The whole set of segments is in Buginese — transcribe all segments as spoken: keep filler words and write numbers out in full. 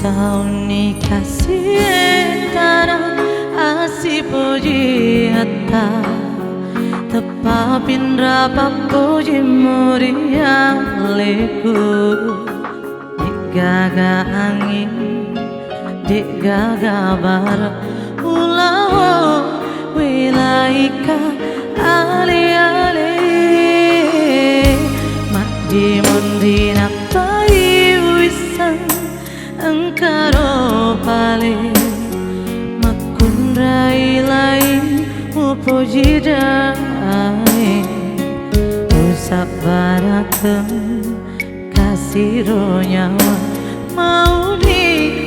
Taunni kasi e tana assipojiatta, teppa pinra pappojimmu ri aleku. De'gaga anging, de'gaga bara, ulao welaika ale-ale. Maddimonri nappai wisseng engkaro pale, makkunrai laing mupoji daeng. Usabbarakeng kasiro nyawa, mauni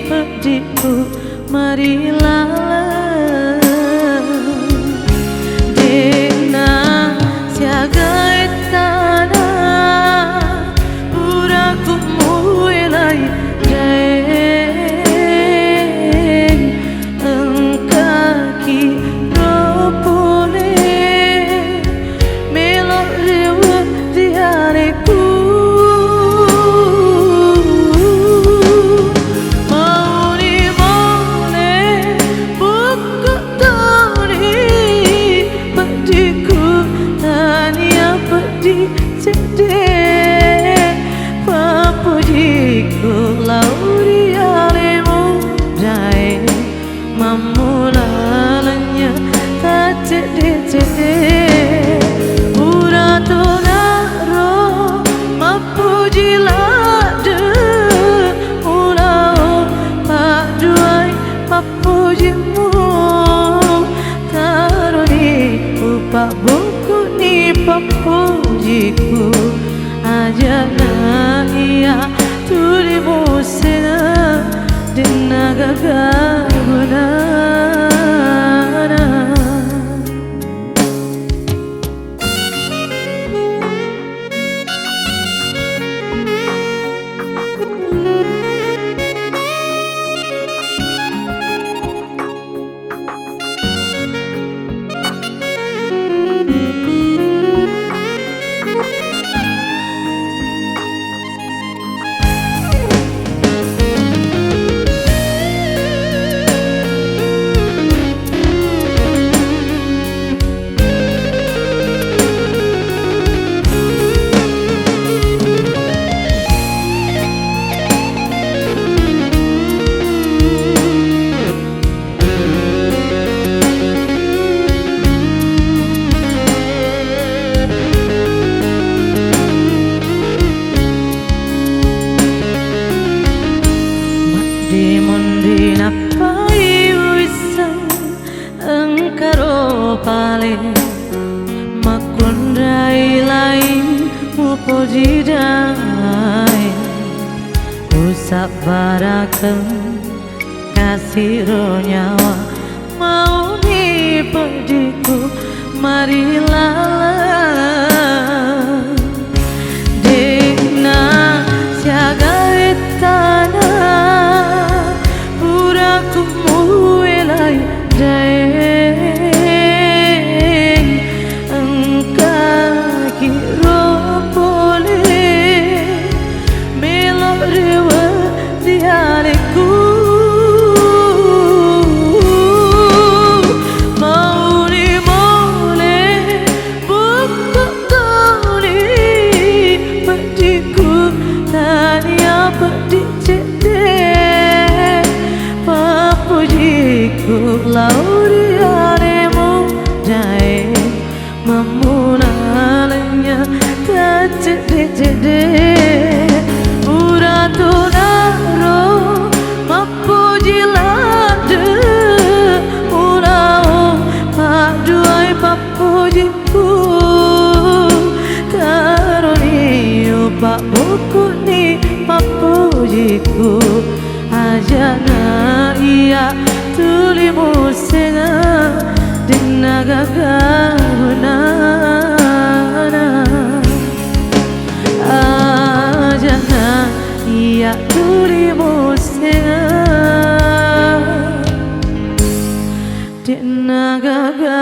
peddiku marilaleng. De'na siaga ettana puraku muelai daeng. Engkaki ro pole, melo rewe ri aleku. Mauni mole, bukku toni peddiku, tania peddi cedde. Pappojiku lao ri alemu daeng, mammula lenya taccedde-cedde. Pura tonaro mappoji ladde, mulao padduai pappojimmu. Taroni upabbukuni pappojiku, ajana iya tuli musenga, de'na gaga gunana. Maddimonri nappai wisseng engkaro pale, makkunrai laing mupoji daeng. Usabbarakeng kasiro nyawa, mauni peddiku marilaleng. De'na siaga ettana puraku muelai daeng. Engkaki ro pole, melo rewe ri aleku. Mauni mole, bukku toni peddiku, tania peddi cedde. Pappojiku lao ri alemu daeng, mammula lenya taccedde-cedde. Pura tonaro mappoji ladde, mulao padduai pappoji ku, taroni upabbukuni pappojiku, ajana iya tuli musenga, de'na gaga gunana. Ajana iya tuli musenga, de'na gaga